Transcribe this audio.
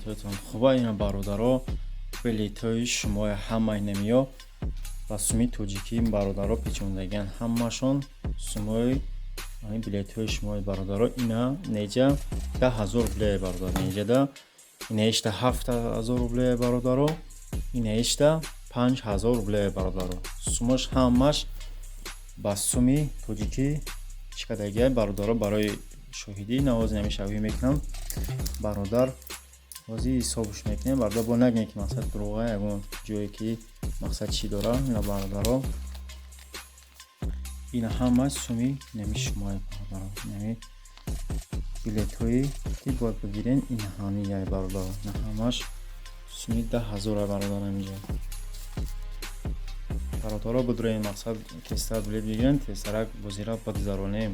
Саломатиётон хуба. Ина, бародаро, билетҳои шумои ҳамаи намиё ба суми тоҷикӣ, бародаро, печондагиан. Ҳамашон сумои билетҳои шумои, бародаро. Ина неҷа 10 000 рубле, бародар, неҷада. Инаишта 7000 рубле, бародаро, инаишта 5000 рубле, бародаро. Сумаш ҳамаш ба суми тоҷикӣ чӣ кардагиай, бародаро, барои шоҳидӣ. Навози нами шавҳӣ мекунам, бародар, ҳозир ҳисобш мекунем, бародар. Бо нагӯем, ки мақсад дурӯға, ягон ҷое ки мақсад чӣ дора. Ина, бародаро, ина ҳама суми нами шумои, бародаро, нами билетҳое ки бояд бигирен. Ина ҳамияй, бародаро, ина ҳамаш суми 10 000-а, бародар. Ҳаминҷо, бародаро, бидуроем, мақсад тезтар билет бигирем, тезтарак бозира бигзаронем.